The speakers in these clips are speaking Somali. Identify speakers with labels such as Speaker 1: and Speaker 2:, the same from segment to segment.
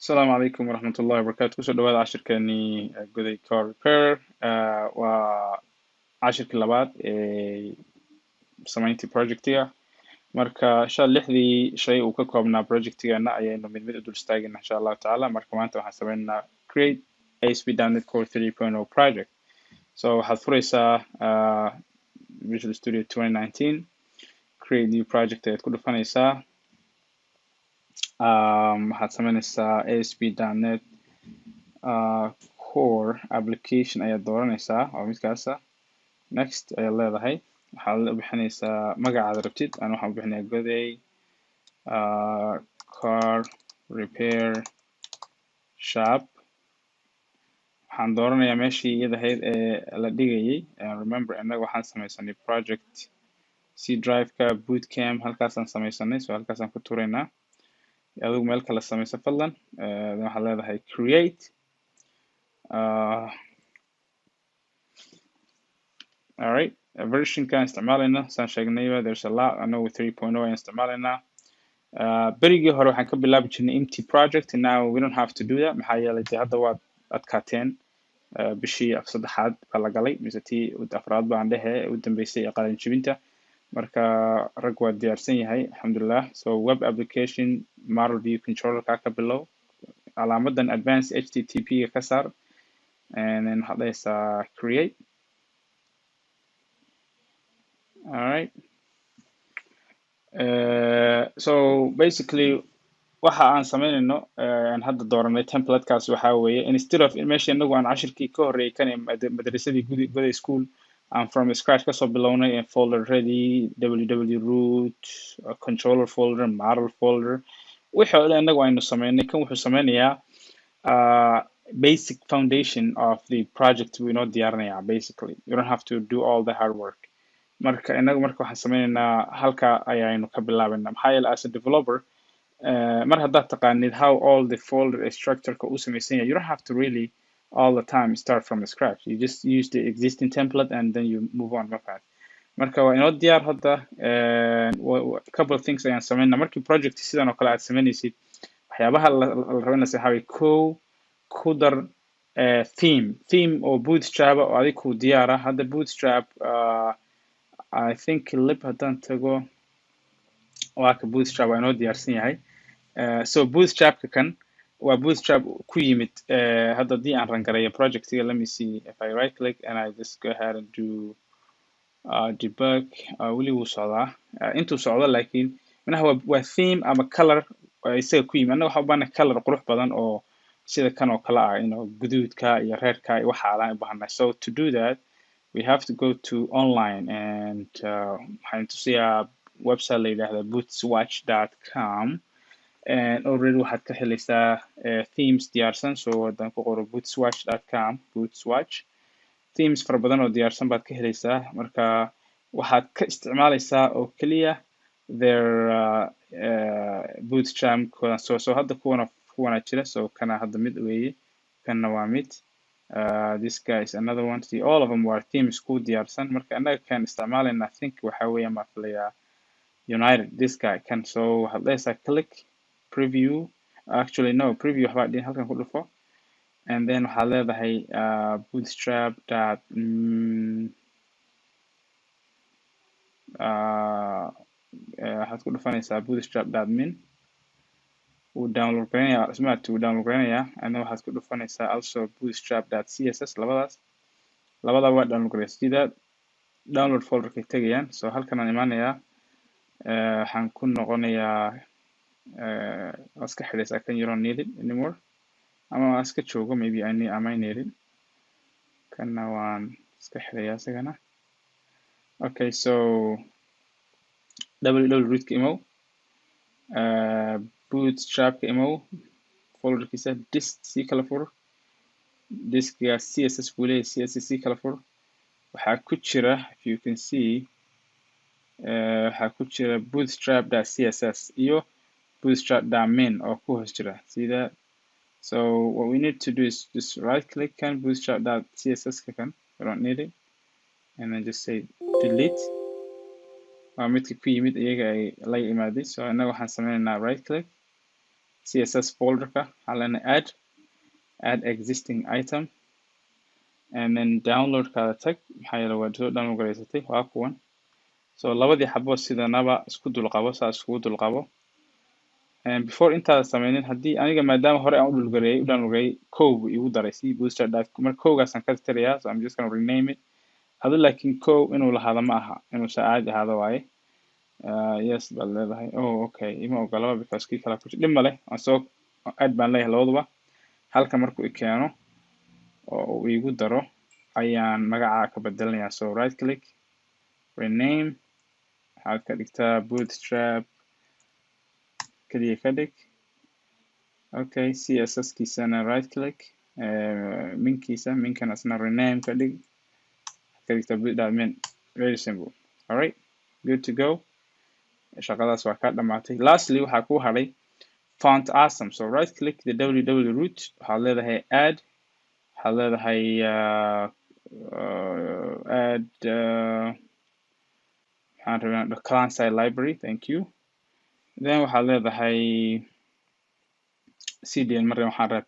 Speaker 1: Asalaamu calaykum waraxmat ullahi wabarakaatu. Kusoo dhawaada cashirkeenii Goday Car Repair. Waa cashirkii labaad ee samayntii projectiga. Marka sha lixdii shay uu ka koobnaa projectigeena ayaynu mid mid u dul istaagayna, insha Allahu tacaala. Marka maanta waxaan sameynaynaa create ASP.NET Core 3.0 project. So waxaad fureysaa Visual Studio 2019, create new project ayaad ku dhufanaysaa. Waxaad sameynaysaa ASP.NET Core application ayaad dooranaysaa oo midkaasa. Next ayaad leedahay. Waxaad u bixinaysaa magacaad rabtid. Ana waxaan u bixinayaa Goday Car Repair Shop. Waxaan dooranayaa meeshii iyada ahayd ee la dhigayay. Remember, innaga waxaan sameysanay project C drive-ka bootcamp, halkaasaan sameysanay, so halkaasaan ku turaynaa. Adigu meel kale sameyso fadlan. Waxaad leedahay create. Alright, versionkan isticmaalayna, saan sheegnayba, there's a lot. Anagu 3.0 ayaan isticmaalaynaa. Berigii hore waxaan ka bilaabi jirnay empty project. Now we don't have to do that, maxaa yeelay dee hadda waad adkaateen. Bishii af saddexaad baa la galay, mise tii afraad baan dhehe u dambeysay ee qalin jebinta. Marka rag waa diyaarsan yahay, alxamdulilah. So web application, model view controller ka bilow. Calaamadan advanced HTTP ga ka saar, and then waxaad dhahaysaa create. Alright, so basically waxa aan sameynayno, aan hadda dooranay templatekaas, waxaa weeye instead of meesha inagu aan cashirkii ka horreeyay kan ee madrasadii gudi Goday School aan from scratch kasoo bilownay ee folder ready, www root, controller folder, model folder, wixii oo dhan inagu aynu sameynay, kan wuxuu sameynayaa basic foundation of the project buu inoo diyaarinayaa. Basically, you don't have to do all the hard work. Marka inagu marka waxaan sameynaynaa, halka ayaynu ka bilaabaynaa, maxaa yeelay as a developer, mar haddaad taqaanid how all the folder structure-ka uu samaysan yahay, you don't have to really all the time start from scratch. You just use the existing template and then you move on. Ma fahamtay? Marka waa inoo diyaar hadda. Couple of things ayaan sameynaa. Markii project sidan oo kale aad sameynaysid, waxyaabaha la rabo in la waxaa waye: kow, ku dar theme oo Bootstrap oo adig ku diyaara. Hadda Bootstrap, I think lib haddaan tago, waa ka Bootstrap waa inoo diyaarsan yahay. So Bootstrapka kan waa Bootstrap ku yimid. Hadda haddii aan run gareeyo projectiga, let me see, if I right click and I just go ahead and do debug, weli wuu socdaa. Intuu socdo laakiin minaha waa theme ama color isaga ku yimid. Annaga waxaan u baahnay color qurux badan oo sida kan oo kale ah, guduudka iyo reerka iyo waxa alaan u baahnay. So to do that, we have to go to online and waxaan tusiyaa website la yidhaahda bootswatch.com, and already waxaad ka helaysaa themes diyaarsan. So haddaan ku qoro bootswatch.com, bootswatch themes fara badan oo diyaarsan baad ka helaysaa. Marka waxaad ka isticmaalaysaa oo keliya their Bootstrap kooda. So hadda kuwana jira. So kana hadda mid weeye, kanna waa mid, this guy is another one. See, all of them were themes ku diyaarsan. Marka annaga kan isticmaalayna, I think waxa weeyaan baan filayaa United, this guy kan. So waxaad dhahaysaa click preview. Actually no preview waxbaa dhihin, halkan ku dhufo, and then waxaad leedahay bootstrap dot waxaad ku dhufanaysaa bootstrap.min. Wuu download gareynayaa, smart wuu download gareynayaa. And then waxaad ku dhufanaysaa also bootstrap.css. Labadaas labadaba waa download gareysa. Sida download folderkay tegayaan. So halkan aan imaanayaa, waxaan ku noqonayaa, waa iska xidhaysaa kan, you don't need it anymore, ama waa iska joogo, maybe I need, I might need it. Kanna waan iska xidhayaa isagana. Okay, so www rootka imow, Bootstrapka imow, folderkiisa dist sii kala fur. Diskiga CSS buu leeyahay, CSS sii kala fur. Waxaa ku jira, if you can see, waxaa ku jira bootstrap.css iyo bootstrap.min oo ku hoos jira. See that? So what we need to do is just right click kan bootstrap.css ka kan, we don't need it, and then just say delete. Waa midka ku yimid iyaga ay la imaaday. So innaga waxaan sameynaynaa right click, CSS folderka. Waxaan leenahay add existing item and then downloadkaada tag, maxaa yeele waad soo download garaysatay, waa kuwan. So labadii xabo sidanaba isku dul qabo, saa iskugu dul qabo. And before intaada sameynin, haddii aniga maadaama hore aan u dhulgareeyay, u download gareeyay, kow buu igu daray si Bootstrap dot. Marka kowgaasaan ka tirtirayaa, so I'm just gonna rename it. Adu laakiin kow inuu lahaado ma aha, inuu saa caadi ahaado waaye. Yes baad leedahay. Oh, okay, ima ogolaba because kii kala ku jira. Dhib ma leh, waan soo add baan leeyahay labaduba. Halka markuu i keeno oo uu igu daro ayaan magaca ka bedelanayaa. So right click, rename, waxaad ka dhigtaa Bootstrap kaliya ka dhig. Okay, CSS kiisana right click, minkiisa minkan asna rename ka dhig, ka dhigtaa boot.min. Very simple. Alright, good to go. Shaqadaas waa ka dhamaatay. Lastly, waxaa ku hadhay Font Awesome. So right click the www root, waxaad leedahay add, waxaad leedahay add, waxaan rabaa client side library, thank you. Then waxaad leedahay CDN mar waxaan rabaa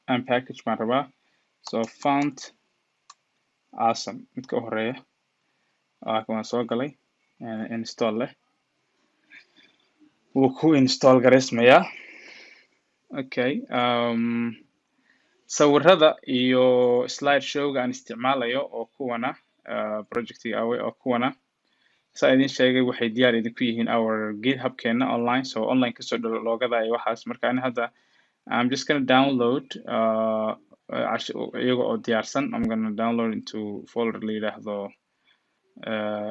Speaker 1: unpackage baan rabaa. So Font Awesome midka u horeeya waa waan soo galay, install leh, wuu ku install garaysmayaa. Okay, sawirada iyo slide showga aan isticmaalayo oo kuwana projectiga awe oo kuwana saa idin sheegay, waxay diyaar idinku yihiin our GitHub-keena online. So online kasoo loogada iyo waxaas. Marka ani hadda I'm just gonna download iyaga oo diyaarsan. I'm gonna download into folder la yidhaahdo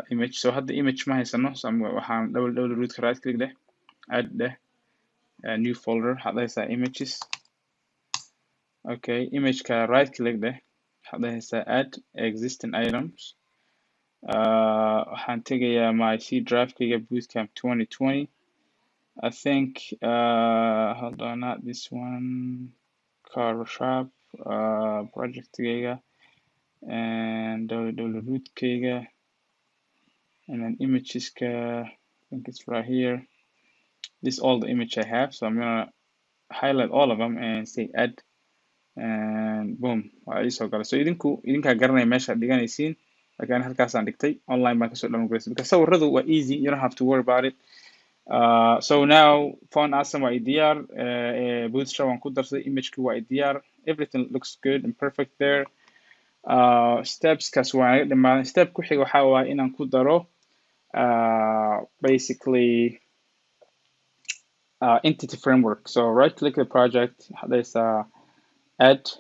Speaker 1: image. So hadda image ma haysano, so waxaan www rootka right click dheh, add dheh, new folder, waxaad dhahaysaa images. Okay, imageka right click dheh, waxaad dhahaysaa add existing items. Waxaan tegayaa my C drive-kayga, Bootcamp 2020, I think. Hold on, not this one, car shop, projectkayga and www rootkayga and then imageska. I think it's right here. This is all the image I have, so I'm gonna highlight all of them and say add, and boom, waa ii soo galay. So idinku idinkaa garanaya meesha dhiganaysiin, laakiin halkaasaan dhigtay, online baan kasoo download garaysay because sawiradu waa easy, you don't have to worry about it. So now Font Awesome waa diyaar, Bootstrap waan ku darsaday, imageki waa diyaar, everything looks good and perfect there. Stepskaas waa naga dhamaaday. Step ku xiga waxaa waaye inaan ku daro basically Entity Framework. So right click the project, there's add,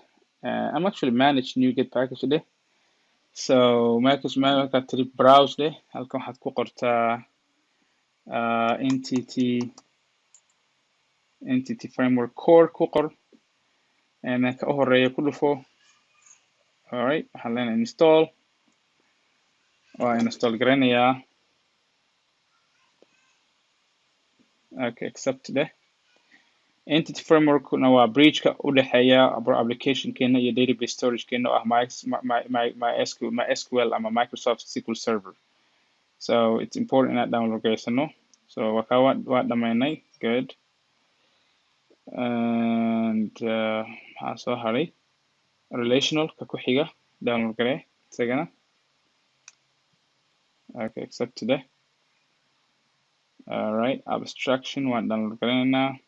Speaker 1: I'm actually manage NuGet package dheh. So markas markaad tiri browse dheh, halkan waxaad ku qortaa Entity Framework Core ku qor, and then ka u horeeya ku dhufo. Alright, waxaan leenahay install, waa install garanayaa. Okay, accept dheh. Entity Frameworkna waa bridge-ka u dhexeeya application-keena iyo database storage-keena oo ah MySQL ama Microsoft SQL Server. So it's important inaad download gareysano. So waa kaa, waa dhamaynay. Good. And maxaa soo haray? Relational ka ku xiga download garee isagana. Okay, accept dheh. Alright, abstraction waan download gareynaynaa,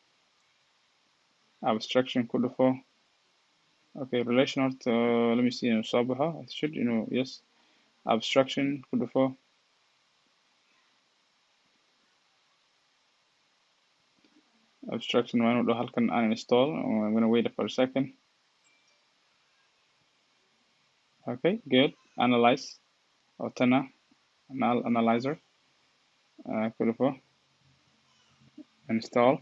Speaker 1: abstraction ku dhufo. Okay, relational, let me see inuu soo baxo. It should inuu, yes, abstraction ku dhufo. Abstraction waa inuu dhaho halkan uninstall. I'm gonna wait for a second. Okay, good. Analyze oo tana analyzer, ku dhufo, install.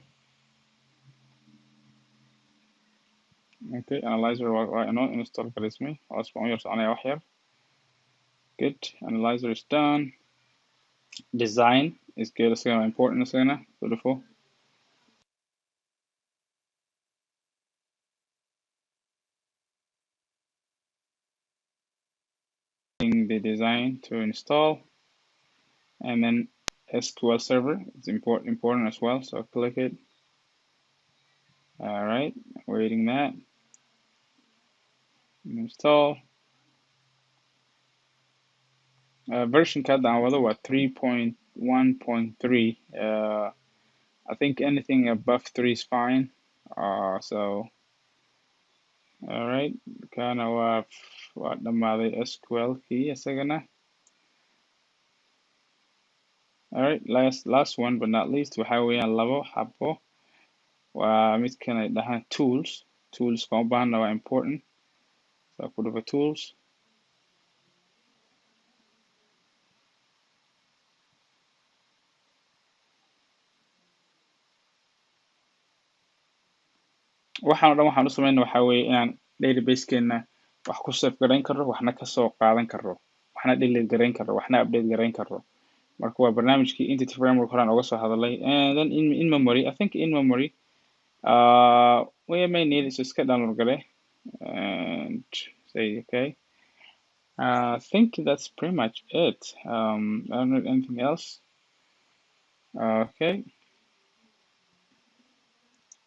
Speaker 1: Okay, analyzer waa inoo install gareysmay. Hoos baan u yar soconaya wax yar. Good, analyzer is done. Design is good, isagana important, isagana ku dhufo. The design to install, and then SQL Server is important as well, so click it. All right, waiting that install. Version hadda aan wado waa 3.1.3. I think anything above 3 is fine. So all right, kana waa dhamaaday SQL kii isagana. All right, last one but not least, waxa weeyaan labo xabo. Waa midkan ay dhahaan tools. Tools kan u baahana waa important. So ku dhufo tools. Waxaan oo dhan waxaan u sameynaa waxaa weeye inaan database-keena wax ku save garayn karro, waxna ka soo qaadan karro, waxna delete garayn karro, waxna update garayn karro. Marka waa barnaamijkii Entity Framework horaan uga soo hadalay. And then in memory, I think in memory we may need so iska download gare and say okay. I think that's pretty much it. I don't need anything else. Okay.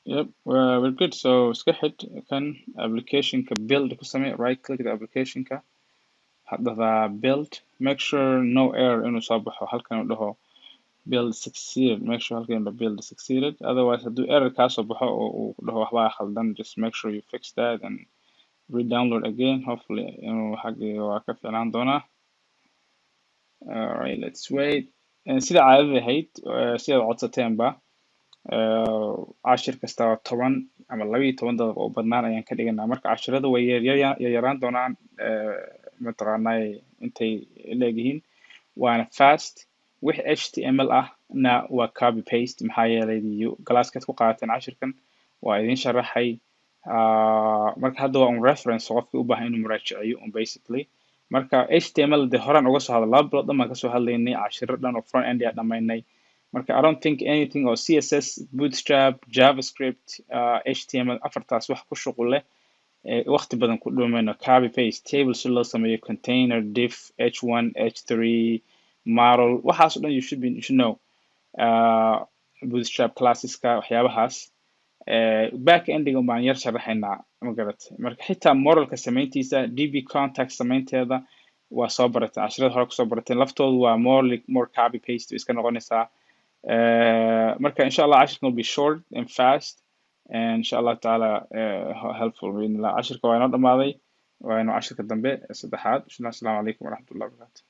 Speaker 1: Yep, we're good. So iska xid kan application ka build ku samee, right click the application ka, hadda build, make sure no error inuu soo baxo, halkan uu dhaho build succeeded, make sure halkan uu dhaho build succeeded. Otherwise hadduu error kaa soo baxo oo uu dhaho waxbaa khaldan, just make sure you fix that and re-download again. Hopefully inuu xaggayga waa ka fiicnaan doonaa. All right, let's wait. Sida caadada ahayd, sidaad codsateenba, cashir kasta oo 10 ama 12 daqiiqo oo badnaan ayaan ka dhiganaa. Marka cashirada way yaryaraan doonaan, mataqaanaa intay leegyihiin, waana fast. Wix HTML ah na waa copy paste, maxaa yeelay galaaskaad ku qaadateen cashirkan waa idin sharaxay. Marka hadda waa un reference qofkii u baahan inuu muraajaceeyo un basically. Marka HTML de horaan uga soo hadla, 2 bilood dhan baan kasoo hadlaynay, cashiro dhan oo front end yaa dhamaynay. Marka I don't think anything oo CSS, Bootstrap, JavaScript, HTML afartaas wax ku shuqul leh waqti badan ku dhumayno. Copy paste table si loo sameeyo, container, div, h1, h3, model, waxaas oo dhan you should know. Bootstrap classeska waxyaabahaas, back endiga baan yar sharaxaynaa, ma garatay. Marka xitaa modelka samayntiisa, DB contact samaynteeda waa soo barateen, casharada hore kusoo barateen, laftoodu waa more copy paste iska noqonaysaa. Marka insha Allah cashirkan will be short and fast and insha Allah taala helpful biidnillah. Cashirka waa inoo dhamaaday, waa inoo cashirka dambe saddexaad. Asalaamu calaykum waraxmatullahi wabarakatu.